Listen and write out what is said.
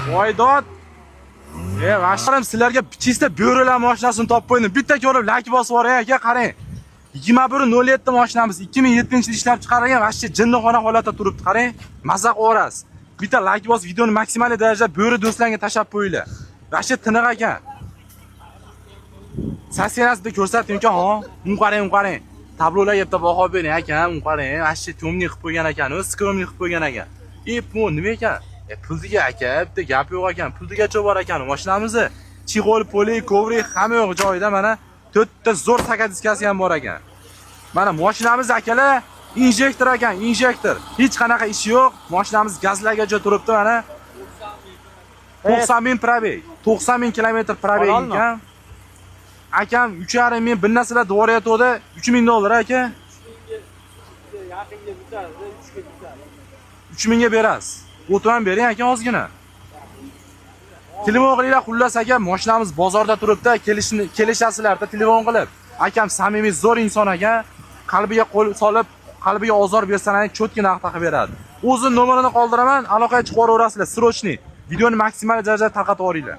Voy dod. E, vasharim, sizlarga чисто bo'rilar mashinasini topib qo'ydim. Bitta ko'rib layk bosib yuboring, aka, qarang. 21.07 mashinamiz 2007-yilda ishlab chiqarilgan, вообще jinnixona holatda turibdi, qarang. Maza qilib. Bitta layk bosib, videoni maksimal darajada bo'ri do'stlarga tashlab qo'yinglar. Вообще tiniq ekan. Состояние sini ko'rsating aka, ha. Uni qarang, uni qarang. Tablolarga bitta baho bering aka, uni qarang. Вообще темный qilib qo'ygan ekan, u скромный qilib qo'ygan ekan. E, bu nima ekan? E, puldiga aka, bitta gap yo'q ekan. Puldigacha bor ekan mashinamizni. Чехол, poli, коврик hamma yo'q joyida, mana to'rtta zo'r taka diskasi ham bor ekan. Mana mashinamiz, akalar, injektor ekan, injektor. Hech qanaqa ishi yo'q. Mashinamiz gazlargacha turibdi mana. 90 ming пробег. 90 ming kilometr пробег Halolmi? ekan. Akam 3,5 ming bir narsalar dvorayotgandi. 3 ming dollar, aka. Yaqinga bitadi, 3ga bitadi. 3 mingga berasiz. O'tib ham bering, aka, ozgina. Telefon qilinglar, xullas, aka, mashinamiz bozorda turibdi, kelishni kelishasizlarda telefon qilib. Akam samimiy, zo'r inson ekan. Qalbiga qo'l solib, qalbiga ozor bersalar, чётко narx taqib beradi. O'zi nomerini qoldiraman, aloqaga chiqib yuboraverasizlar, срочный. Videoni maksimal darajada tarqatib yuboringlar.